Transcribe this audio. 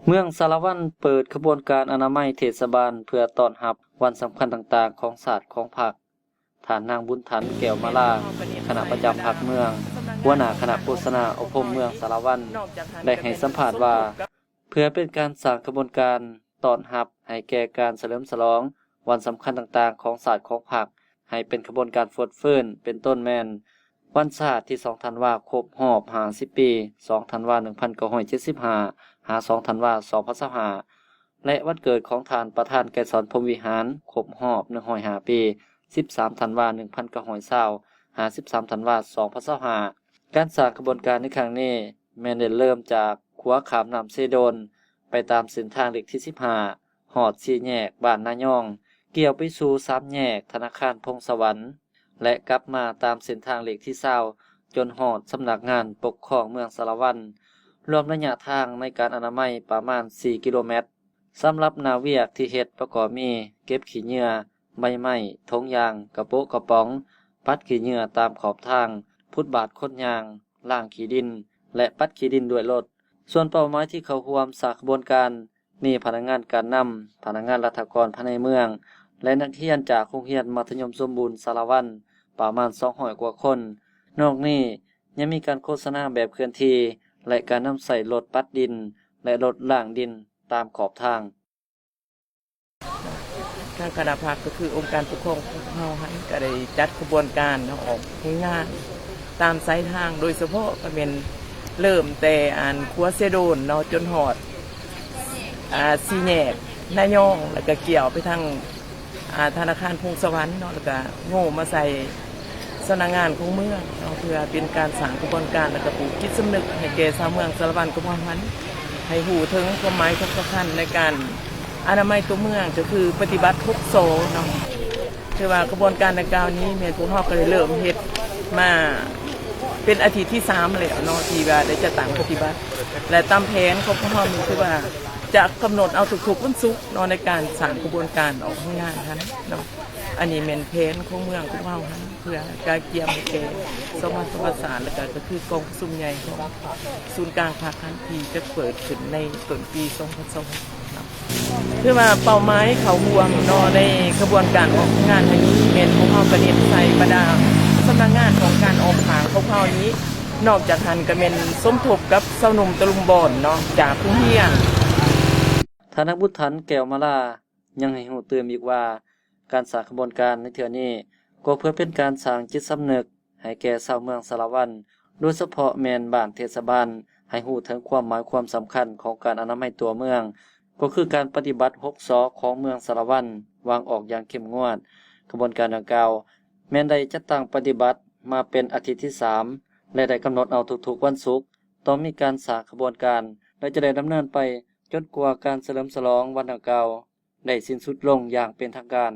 ເມືອງສາລະວັນເປີດຂະບວນການອະນາໄມເທດສະບານ ເພື່ອຕ້ອນຮັບວັນສຳຄັນຕ່າງໆຂອງຊາດຂອງພັກ. ທ່ານນາງ ບຸນທັນ ແກ້ວມາລາ, ຄະນະປະຈຳພັກເມືອງ, ຫົວໜ້າຄະນະໂຄສະນາອົບຮົມເມືອງສາລະວັນ ໄດ້ໃຫ້ສຳພາດວ່າ ເພື່ອເປັນການສ້າງຂະບວນການຕ້ອນຮັບໃຫ້ແກ່ການສະເຫຼີມສະຫຼອງວັນສຳຄັນຕ່າງໆຂອງຊາດຂອງພັກ ໃຫ້ເປັນຂະບວນການຟົດຟື້ນ, ເປັນຕົ້ນແມ່ນ ວັນຊາດທີສອງທັນວາ ຄົບຮອບຫ້າສິບປີ, ສອງທັນວາ ໜຶ່ງພັນເກົ້າຮ້ອຍເຈັດສິບຫ້າ ຫາ ສອງທັນວາ ສອງພັນຊາວຫ້າ ແລະ ວັນເກີດຂອງທ່ານປະທານໄກສອນ ພົມວິຫານ ຄົບຮອບໜຶ່ງຮ້ອຍຫ້າປີ, ສິບສາມທັນວາ ໜຶ່ງພັນເກົ້າຮ້ອຍຊາວ ຫາ ສິບສາມທັນວາ ສອງພັນຊາວຫ້າ. ການສ້າງຂະບວນການໃນຄັ້ງນີ້ ແມ່ນໄດ້ເລີ່ມຈາກຂົວຂ້າມນ້ຳເຊໂດນ ໄປຕາມເສັ້ນທາງເລກທີສິບຫ້າ ຮອດສີ່ແຍກບ້ານນາຍອງ, ກ່ຽວໄປສູ່ສາມແຍກທະນາຄານພົງສະຫວັນ ແລະ ກັບມາຕາມເສັ້ນທາງເລກທີຊາວ ຈົນຮອດສຳນັກງານປົກຄອງເມືອງສາລະວັນ, ລວມໄລຍະທາງໃນການອະນາໄມປະມານສີ່ກິໂລແມັດ. ສຳລັບໜ້າວຽກທີ່ເຮັດປະກອບມີ ເກັບຂີ້ເຫຍື້ອ, ໃບໄມ້, ຖົງຢາງ, ກະໂປະກະປ໋ອງ, ປັດຂີ້ເຫຍື້ອຕາມຂອບທາງ, ຟຸດບາດຄົນຍ່າງ, ລ້າງຂີ້ດິນ ແລະ ປັດຂີ້ດິນດ້ວຍລົດ. ສ່ວນເປົ້າໝາຍທີ່ເຂົ້າຮ່ວມສ້າງຂະບວນການ ມີພະນັກງານການນຳ, ພະນັກງານລັດຖະກອນພາຍໃນເມືອງ ແລະ ນັກຮຽນຈາກໂຮງຮຽນມັດທະຍົມສົມບູນສາລະວັນ ປະມານສອງຮ້ອຍກວ່າຄົນ. ນອກນີ້ຍັງມີການໂຄສະນາແບບເຄື່ອນທີ່ ແລະ ການນຳໃຊ້ລົດປັດດິນ ແລະ ລົດລ້າງດິນຕາມຂອບທາງ. ທາງຄະນະພັກ ກໍຄືອົງການປົກຄອງຂອງເຮົາຫັ້ນ ກໍໄດ້ຈັດຂະບວນການເນາະ ອອກແຮງງານຕາມສາຍທາງ ໂດຍສະເພາະກໍແມ່ນເລີ່ມແຕ່ອັນຂົວເຊໂດນເນາະ ຈົນຮອດ ອ່າ ສີ່ແຍກນາຍອງ ແລ້ວກໍກ່ຽວໄປທາງ ອ່າ ທະນາຄານພົງສະຫວັນເນາະ ແລ້ວກໍໂຍມາໃສ່ ສຳນັກງານຂອງເມືອງເນາະ ເພື່ອເປັນການສ້າງຂະບວນການ ແລ້ວກໍປູກຈິດສຳນຶກໃຫ້ແກ່ຊາວເມືອງສາລະວັນກັບເຮົາຫັ້ນ ໃຫ້ຮູ້ເຖິງຄວາມໝາຍຄວາມສຳຄັນໃນການອະນາໄມຕົວເມືອງ ກໍຄືປະຕິບັດຫົກ ສ ເນາະ. ຖືວ່າຂະບວນການດັ່ງກ່າວນີ້ ແມ່ນພວກເຮົາກໍໄດ້ເລີ່ມເຮັດມາເປັນອາທິດທີສາມແລ້ວເນາະ ທີ່ວ່າໄດ້ຈັດຕັ້ງປະຕິບັດ ແລະ ຕາມແຜນຂອງພວກເຮົານີ້ ຄືວ່າຈະກຳນົດເອົາທຸກໆວັນສຸກເນາະ ໃນການສ້າງຂະບວນການອອກແຮງງານຫັ້ນເນາະ. ອັນນີ້ແມ່ນແຜນຂອງເມືອງຂອງເຮົາຫັ້ນ ເພື່ອກະກຽມໃຫ້ແກ່ສອງວັນສອງວັນສາມ ແລ້ວກະ ກະຄືກອງປະຊຸມໃຫຍ່ຂອງສູນກາງພັກຫັ້ນ ທີ່ຈະເປີດຂຶ້ນໃນຕົ້ນປີສອງພັນຊາວຫົກເນາະ. ຄືວ່າເປົ້າໝາຍເຂົ້າຮ່ວມເນາະ ໃນຂະບວນການອອກງານຄັ້ງນີ້ ແມ່ນພວກເຮົາກະເນັ້ນໃສ່ບັນດາສຳນັກງານຂອງການອອກສ້າງຂອງເຮົານີ້ ນອກຈາກຫັ້ນກະແມ່ນສົມທົບກັບຊາວໜຸ່ມຕະລຸມບອນເນາະ ຈາກໂຮງຮຽນ. ທ່ານນາງ ບຸນທັນ ແກ້ວມາລາ ຍັງໃຫ້ຮູ້ຕື່ມອີກວ່າ ການສ້າງຂະບວນການໃນເທື່ອນີ້ ກໍເພື່ອເປັນການສ້າງຈິດສຳນຶກໃຫ້ແກ່ຊາວເມືອງສາລະວັນ ໂດຍສະເພາະແມ່ນບ້ານເທດສະບານ ໃຫ້ຮູ້ເຖິງຄວາມໝາຍຄວາມສຳຄັນຂອງການອະນາໄມຕົວເມືອງ ກໍຄືການປະຕິບັດຫົກ ສ ຂອງເມືອງສາລະວັນ ວາງອອກຢ່າງເຂັ້ມງວດ. ຂະບວນການດັ່ງກ່າວ ແມ່ນໄດ້ຈັດຕັ້ງປະຕິບັດມາເປັນອາທິດທີສາມ ແລະ ໄດ້ກຳນົດເອົາທຸກໆວັນສຸກ ຕ້ອງມີການສ້າງຂະບວນການ ແລະ ຈະໄດ້ດຳເນີນໄປຈົນກວ່າການສະເຫຼີມສະຫຼອງວັນດັ່ງກ່າວ ໄດ້ສິ້ນສຸດລົງຢ່າງເປັນທາງການ.